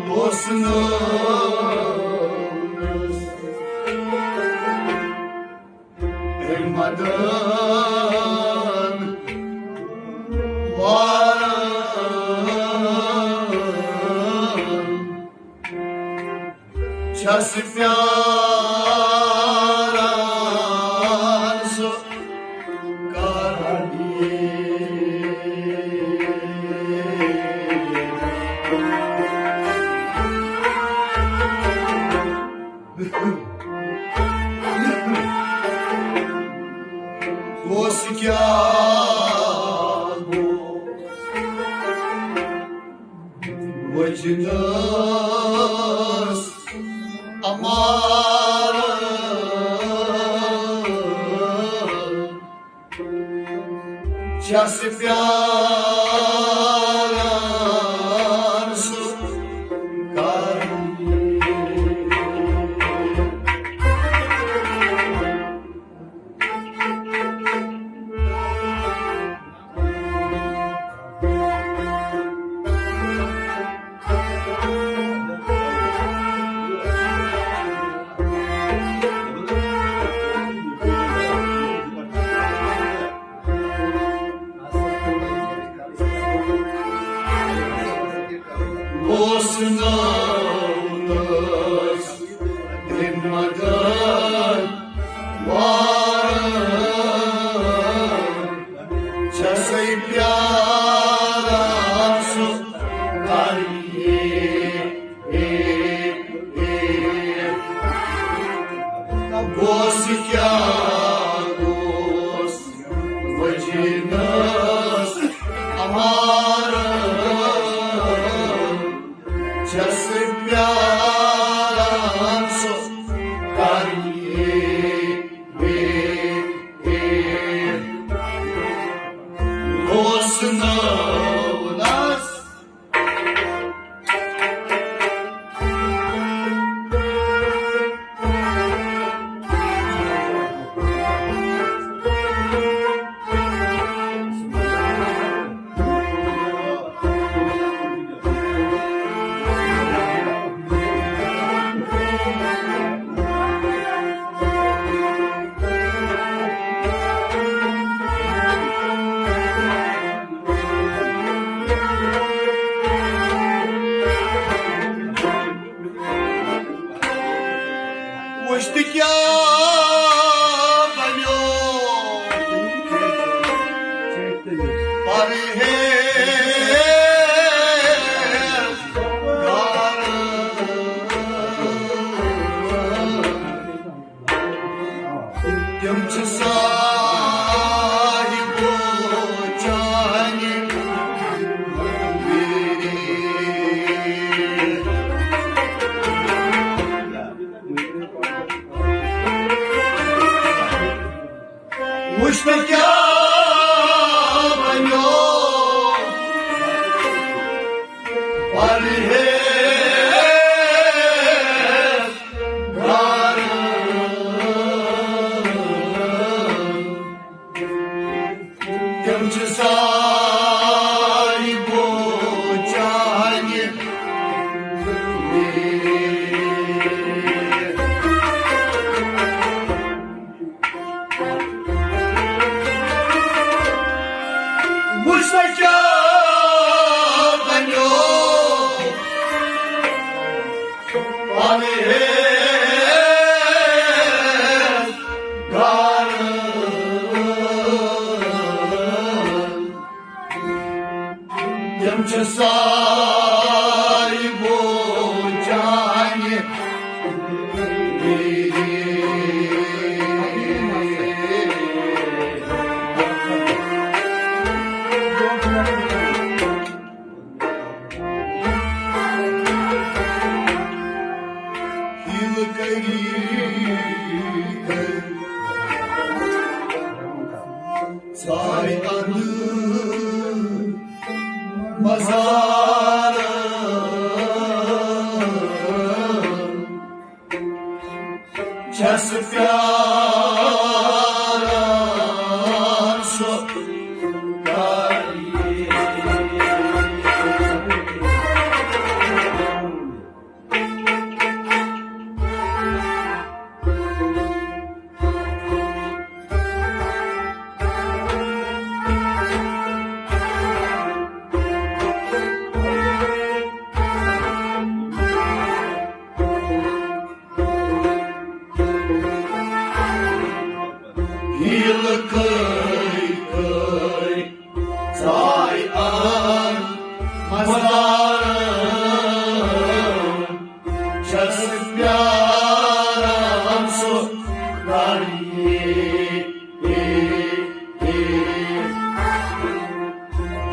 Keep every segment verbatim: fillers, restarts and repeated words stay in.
لوسنس مدن وارن۔ چھس پیاران سُہ کر۔ کُس کیٛاہ گوٚو؟ وجنس امار چھس پیاران سُہ کر۔ اوس ناونس دِنمدار وارن۔ چھسے پیاران سُہ کر۔ گوٚوس کیٛاہ گوٚوس وجنس امار۔ چھس پیاران سُہ کر۔ گوٚوس ناونس وٕچھ تہٕ کیٛاہ بنیو پرہیز۔ تِم چھِ صاحبو چانہِ۔ وٕچھ تہٕ کیٛاہ بنیو پرہیز۔ تِم چھِ سارے بوزان۔ وٕچھ سا کیٛاہ بنیو پرہیز گار۔ تِم چھِ سارے بوزان۔ ہیلہٕ کٔرِتھ ژایہِ اَنٛدٕ مزارَن۔ چھَس پیاران سۄ کر۔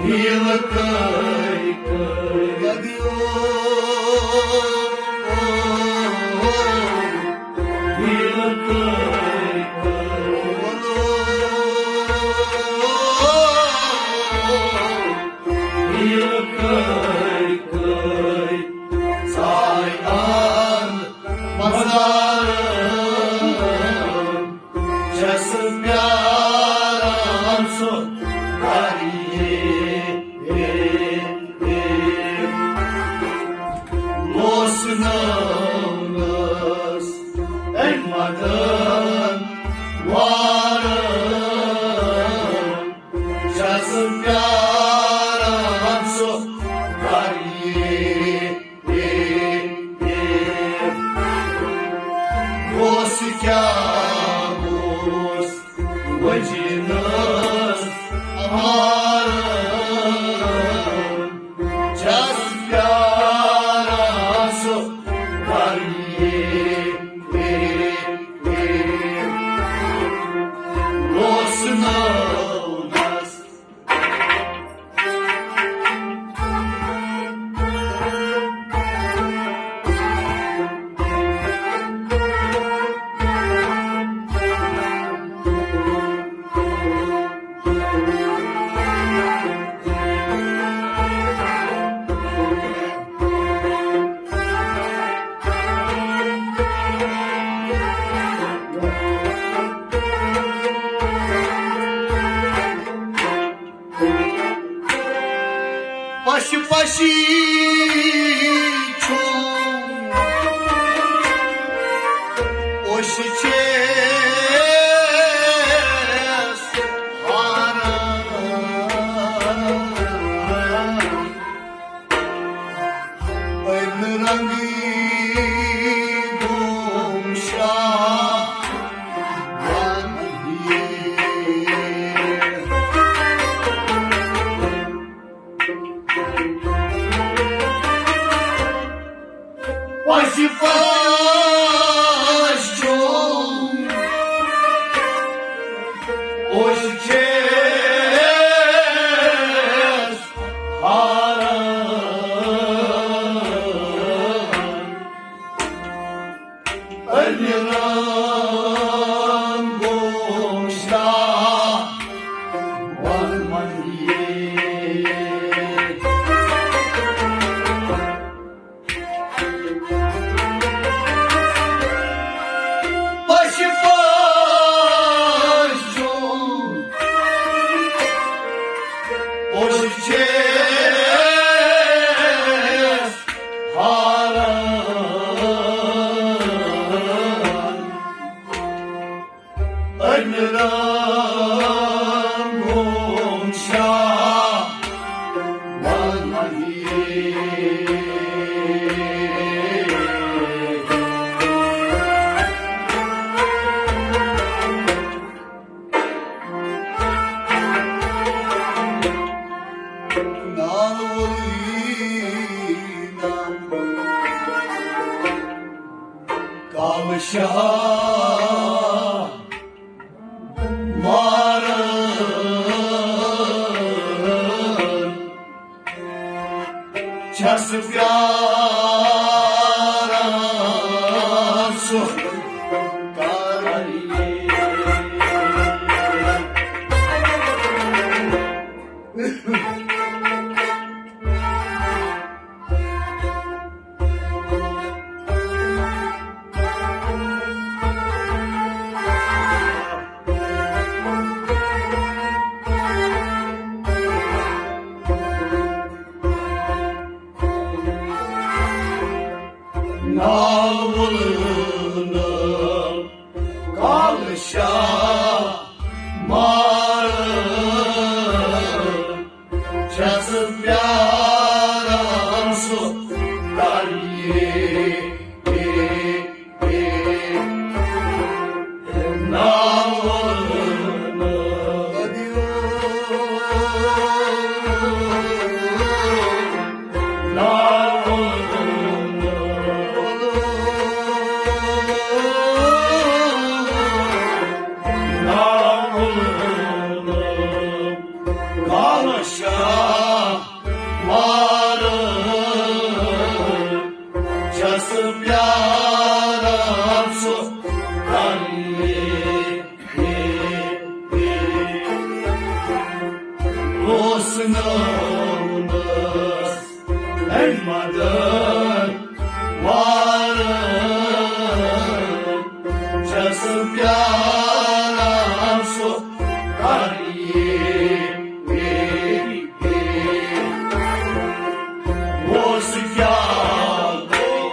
ہیٖلہٕ کٔرۍ کٔرۍ۔ ہیٖلہٕ کٔرۍ کٔرۍ۔ ژاے اَنٛد مزارٕ۔ چھَس پیاران سُہ گرے۔ لوسنٲونَس أمۍ مدن وارٕ۔ چھَس پیاران سُہ گرے۔ اوس کیٛاہ اوس وجینس مارن۔ چھَس پیاران سُہ گرے۔ اوس ناونس۔ پشہِ پشہِ چھُ اوٚش چیس ہاران۔ أمۍ رنگی گوم شاہ ونہٕ۔ پشہِ پش چھُ اوٚش چیس ہاران۔ أمۍ رنگوم شاہ ونہٕ۔ پشہِ پش چھُ اوٚش چیس ہاران۔ أمۍ رنگوم شاہ ونہٕ۔ نال ولینا کالہٕ شاہ ماران۔ چھَس پیاران سُہ گرے۔ ناو وُلنہٕ کالہٕ شاہ مارٕ۔ چھَس پیاران سُہ گرے۔ ناو وُلنہٕ۔ ناو وُلنہٕ۔ ناو وُلنہٕ۔ کالہٕ شاہ اوس ناونس اَمہِ مدد وارٕ چھَس پیاران سُہ کر یی میری۔ اوس کیٛاہ گوٚو؟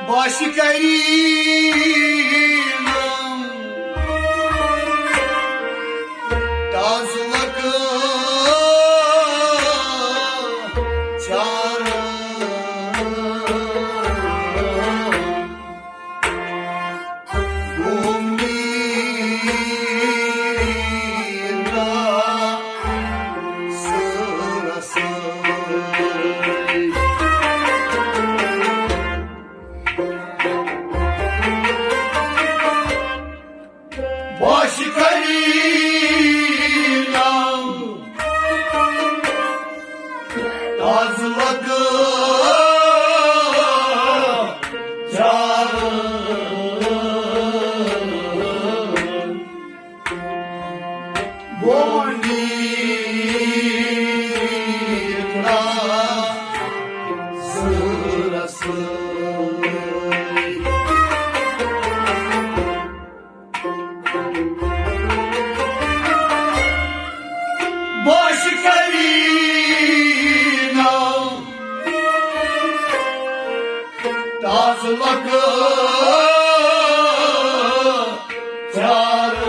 بس کریٖنم تازٕ لۄکہٕ چارٕ۔ بس کریٖنم تازٕ لۄکہٕ چارٕ۔ بونی ترا زرس۔ بس کریٖنم تازٕ لۄکہٕ چارٕ۔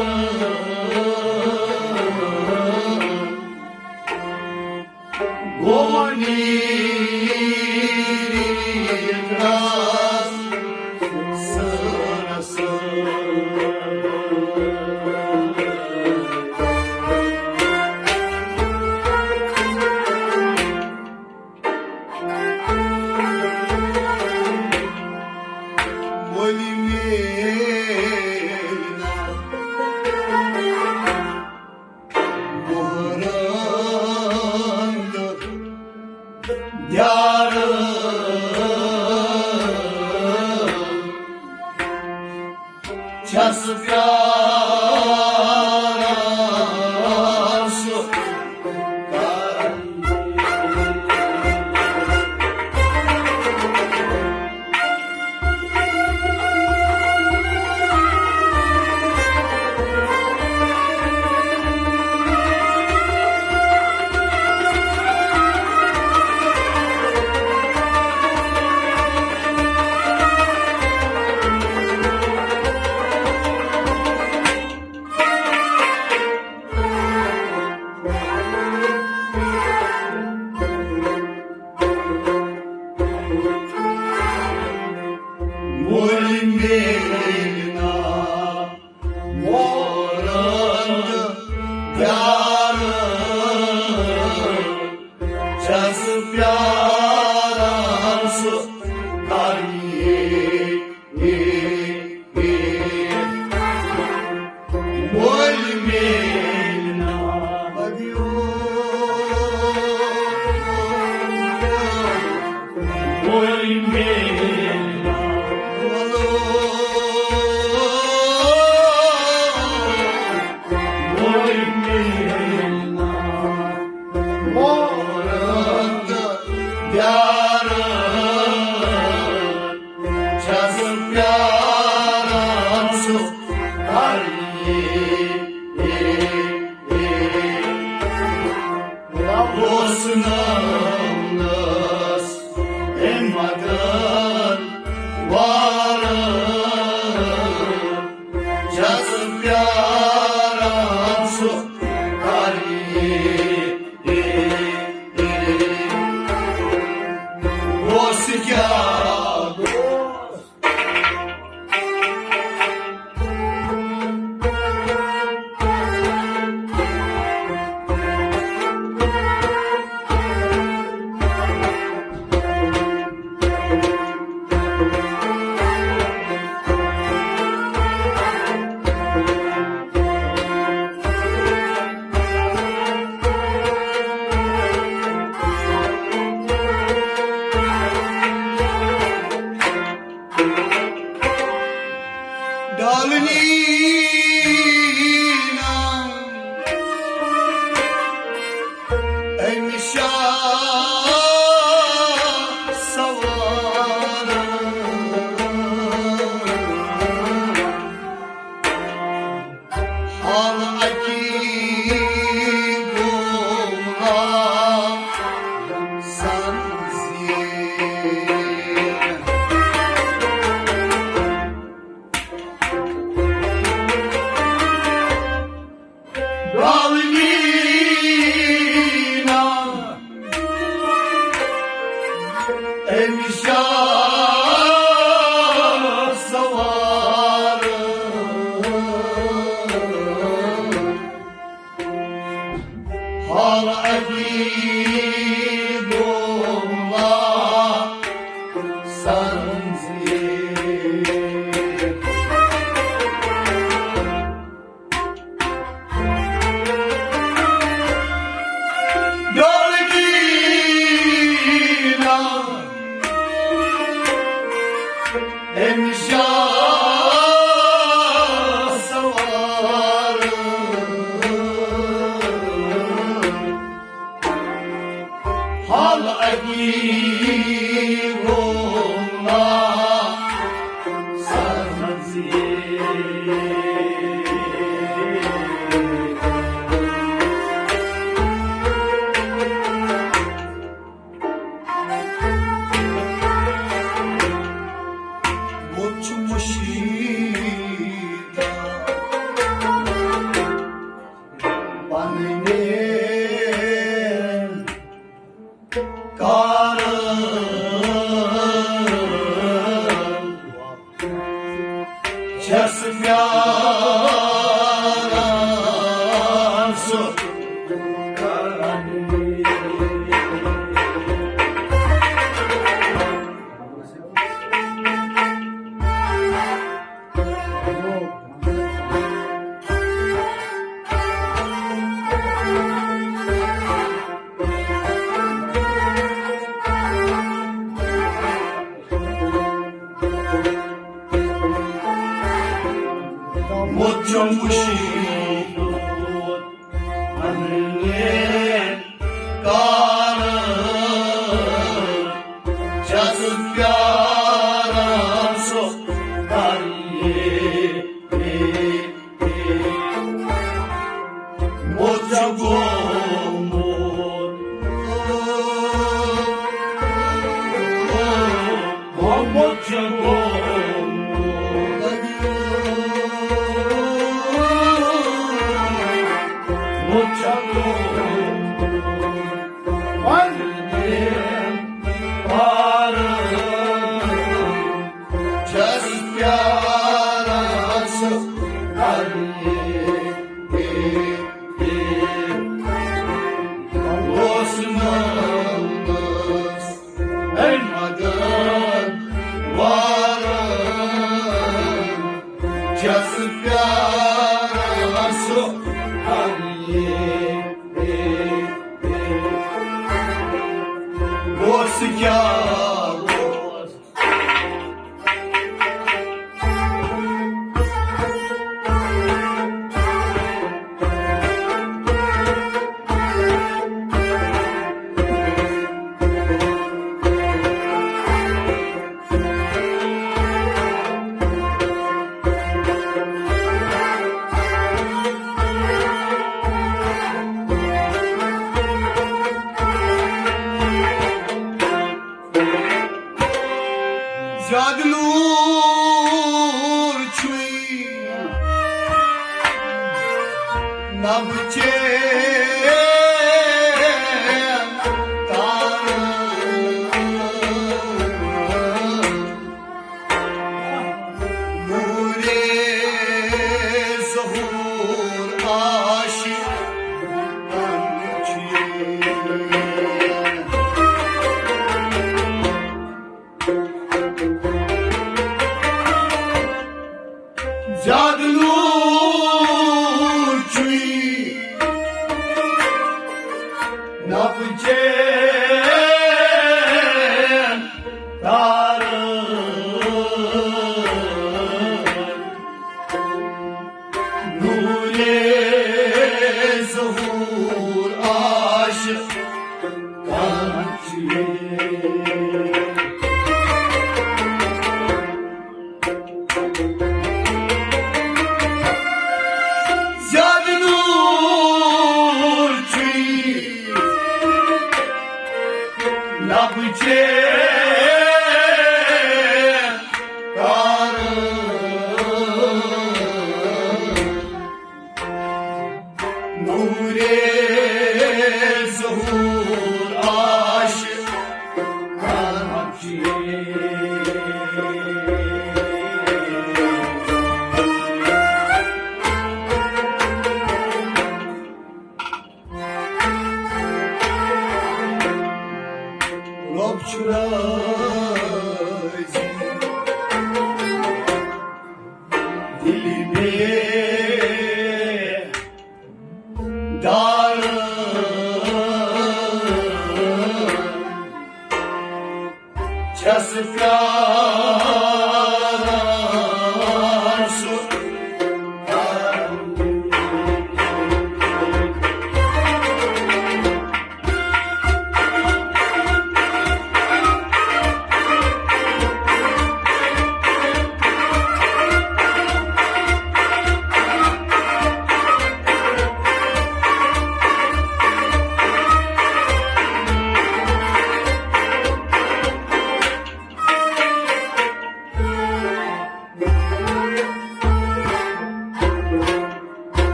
گونی گرٛاس سٲرسٕے۔ عقیٖدُ اللہ سنزیر۔ گالگینا أمۍ شاہ سوار۔ حال عقیٖدُ اللہ سنزیر۔ گالگینا أمۍ شاہ سوار۔ حال عقیٖدُ اللہ سنزیر۔ ووٚتھ چھُ مُشیٖد پنٕنٮ۪ن کارن۔ چھَس پیاران سُہ۔ ووٚتھ چھُ مُشیٖد پنٕنٮ۪ن کارن۔ چھَس پیاران سُہ۔ ووٚتھ چھُ گوٚمُت۔ ووٚتھ چھُ گوٚمُت۔ ووٚتھ چھُ گوٚمُت۔ پنٕنٮ۪ن پارن۔ چھَس پیاران سُہ۔ اوس نہٕ اَمہِ مدد وارن۔ چھَس پیاران سُہ۔ اوس کیٛاہ اوس۔ زیادٕ نوٗر چھُے نہ وٕچھے تارٕ۔ نوٗرِ ظہوٗر عاشق چھُے۔ زیادٕ نوٗر چھُے نورِ ظہور عاشق رۄب چھُ رٲضی دِلہِ بے دارٕ چھَس پیاران سُہ۔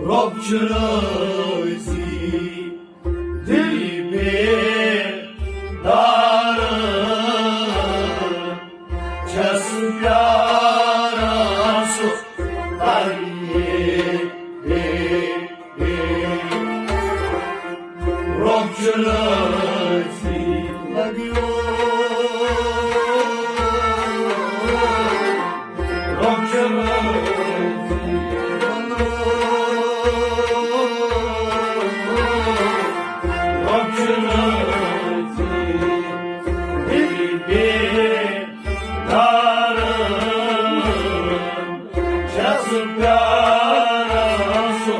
رۄب چھُ رٲضی دِلہِ بے دارٕ چھَس پیاران سُہ پَرِ بے۔ رۄب چھُ رٲضی، لگیو۔ رۄب چھُ رٲضی، رۄب چھُ رٲضی، دِلہِ بے دارٕ چھَس پیاران سُہ۔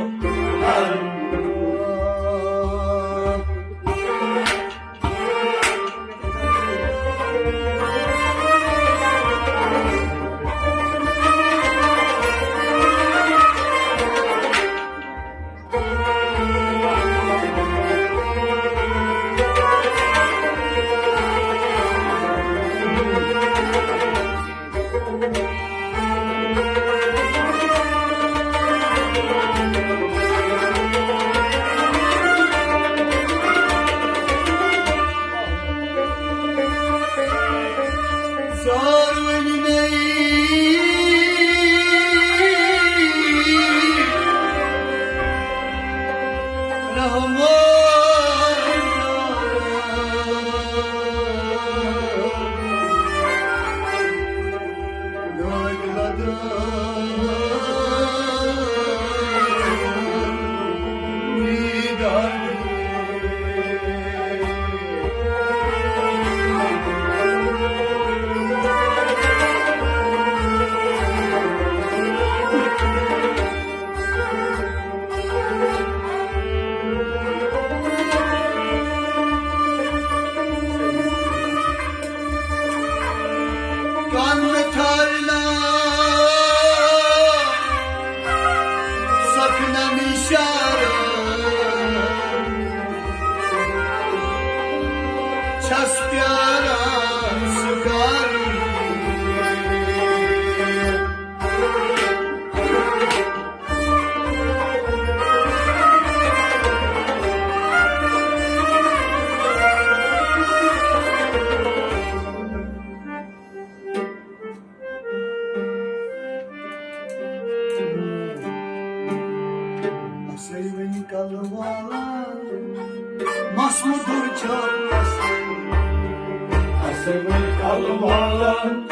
سارونی رحمان۔ کن ٹھارنا سکنا نشارا چھس پیاران سکار۔ اسے وۄنۍ کلہٕ والان مس مُدُر چھو نسے۔ اسے وۄنۍ کلہٕ والان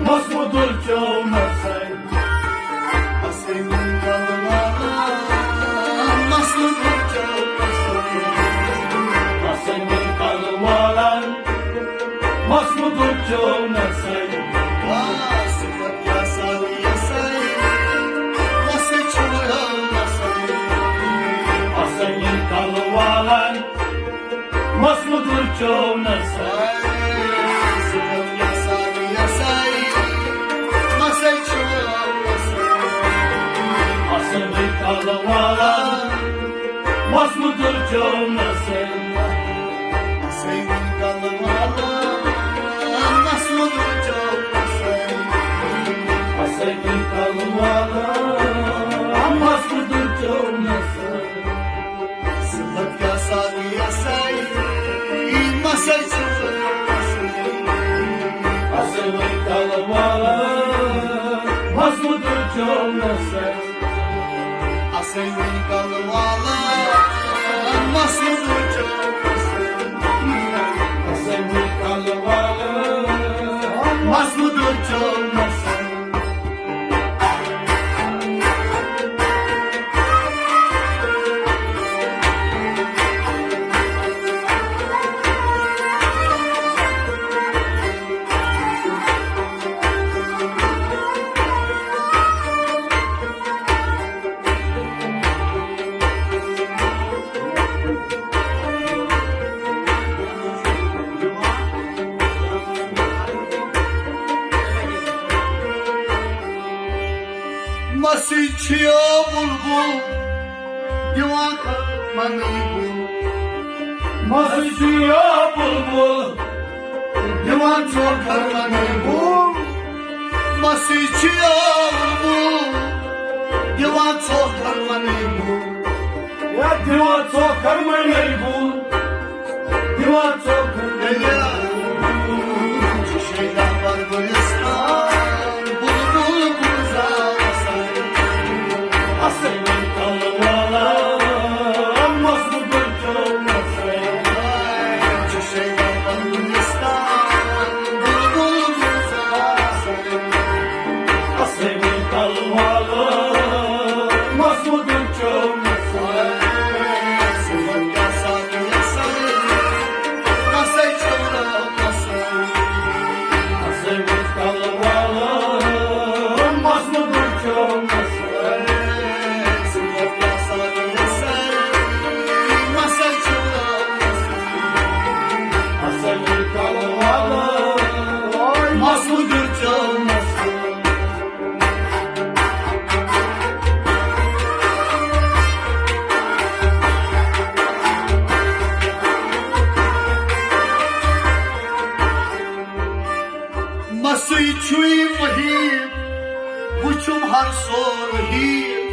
مس مُدُر چھو نسے۔ اسے وۄنۍ کلہٕ والان مس مُدُر چھو نسے۔ اسے وۄنۍ کلہٕ والان مس مُدُر چھو نسے۔ آ، صفت کیٛاہ سا یسے، مسے چھُ نسے۔ اسے وۄنۍ کلہٕ والان مس مُدُر چھو نسے۔ صفت کیٛاہ سا یسے، مسے چھُ نسے۔ اسے وۄنۍ کلہٕ والان مس مُدُر چونسن۔ اسے وۄنۍ کلہٕ والہٕ، مسلہٕ دُر چونسن۔ اسے وۄنۍ کلہٕ والہٕ، مسلہٕ دُر چونسن۔ صفت کیٛاہ سا گٔیَسَے، مسے چھُ مسلہٕ۔ اسے وۄنۍ کلہٕ والہٕ، مسلہٕ دُر چونسن۔ اسے وۄنۍ کلہٕ والہٕ، مسلہٕ دُر چونسن۔ اسے وۄنۍ کلہٕ والہٕ، مسلہٕ دُر چونسن۔ مسیح چھُ یو بلبل دِوان خرمنٕے بُل۔ مسیح چھُ یو بلبل دِوان ژوٚل خرمنٕے بُل۔ مسیح چھُ یو بلبل دِوان ژوٚل خرمنٕے بُل۔ یا دِوان ژوٚل خرمنٕے بُل۔ دِوان ژوٚل خرمنٕے بُل۔ چھُ شیدا پر گُلستان، بلبل گُلزار آسان۔ اصل کل والا، مسلہٕ دُر چونسن۔ چھُ شیدا پر گُلستان، بلبل گُلزار آسان۔ اسے وۄنۍ کلہٕ والہٕ، مسلہٕ دُر چونسن۔ اسے وۄنۍ کلہٕ والہٕ، مسلہٕ دُر چونسن۔ اسے وۄنۍ کلہٕ والہٕ، مسلہٕ دُر چونسن۔ مسیح چھُے محیط، وُچھُم ہر سورہی۔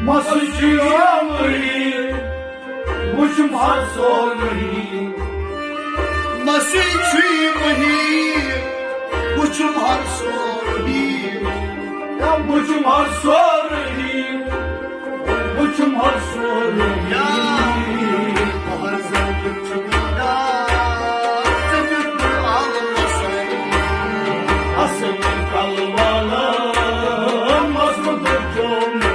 مسیح چھُے محیط، وُچھُم ہر سورہی۔ مسیح چھُے محیط، وُچھُم ہر سورہی۔ یا وُچھُم ہر سورہی، وُچھُم ہر سورہی۔ یا بہر زنگ چھُ دیدار، ژےٚ دیُت مےٚ عالمس۔ اصل کل والا، مسلہٕ دُر چونسن۔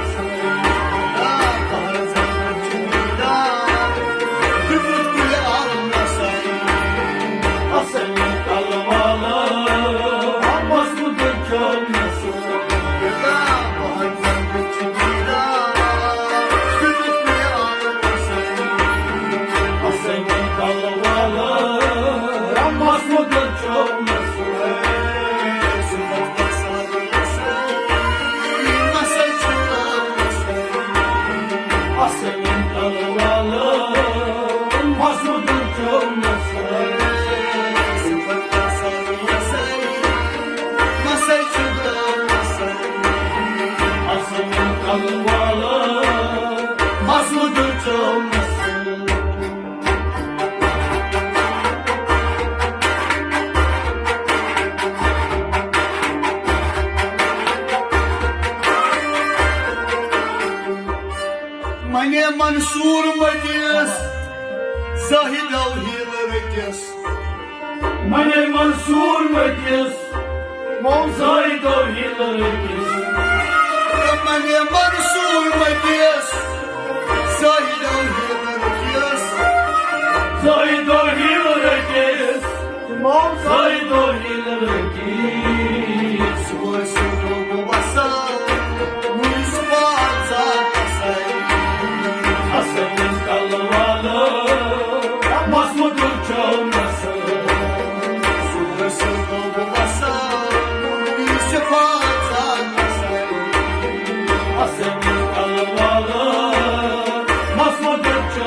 منے منصور مٔتِس، زاہدو ہیٖلہٕ رٔٹِس۔ منے منصور مٔتِس، مو زاہدو ہیٖلہٕ رٔٹِس۔ منے منصور مٔتِس، زاہدو ہیٖلہٕ رٔٹِس۔ زاہدو ہیٖلہٕ رٔٹِس۔ تِمو زٲے دۄہ ییٚلہِ رٔٹِتھ۔ سُہ اوس سیوٚد وَسان، وُنہِ سُہ پانٛژھ ساس کسٲے۔ اَصٕل کَلہٕ والہٕ، مَس مُدُر چھُ نَسٲے۔ سُہ اوس سیوٚد وَسان، وُنہِ سُہ پانٛژھ ساس کسٲے۔ اَصٕل کَلہٕ والہٕ، مَس مُدُر چھُ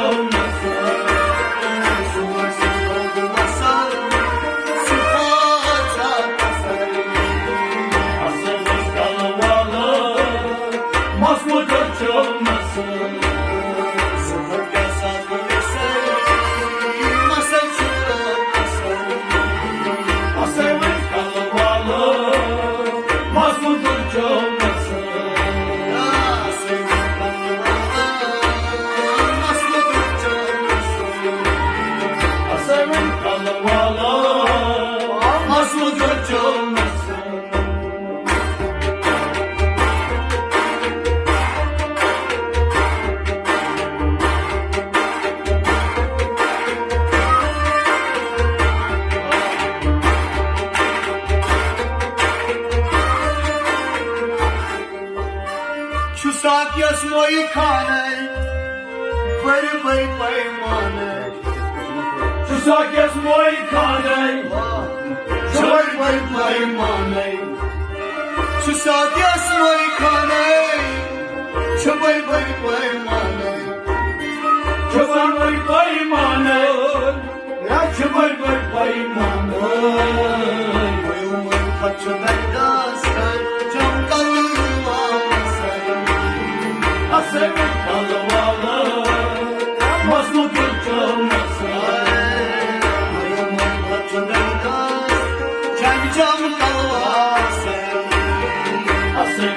چھُ ساقیَس مویہِ خانَے، بٔرۍ بٔرۍ پیمانَے۔ چھُ ساقیَس مویہِ خانَے، چھُ بٔرۍ بٔرۍ پیمانَے۔ چھُ ساقیَس مویہِ خانَے، چھُ بٔرۍ بٔرۍ پیمانَے۔ چھُ بٔرۍ بٔرۍ پیمانَے۔ یا چھُ بٔڑۍ بٔڑۍ پیمانہٕ۔ وۄنۍ پتہٕ چھُ نَیہِ داس جنگل واسَے۔ اَسَے وۄنۍ پَلہٕ والہٕ، مَس مُدُر چومَس۔ وۄنۍ پتہٕ چھُ نَیہِ داس جنگ جنگل واسَے۔ اَسَے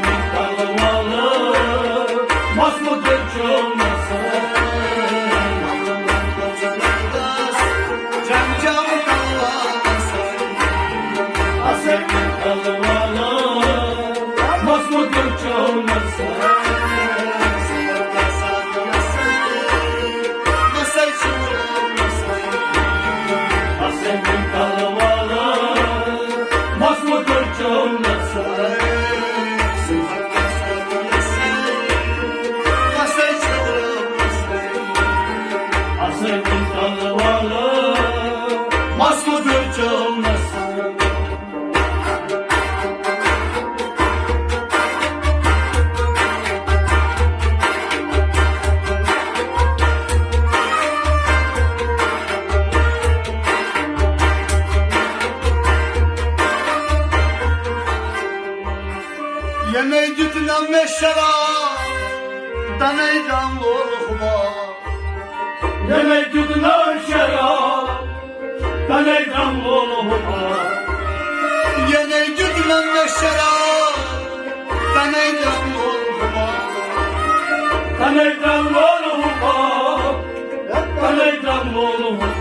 وۄنۍ پَلہٕ والہٕ، مَس مُدُر چومَس۔ یَنے دیُت نہ مےٚ شراب، تَنے درٛام لولہٕ حُباب۔ یَنے دیُت نہ شراب، تَنے درٛام لولہٕ حُباب۔ یَنے دیُت نہ مےٚ شراب، تَنے درٛام لولہٕ حُباب۔ تَنے درٛام لولہٕ حُباب۔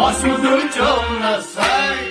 Masud Jonas.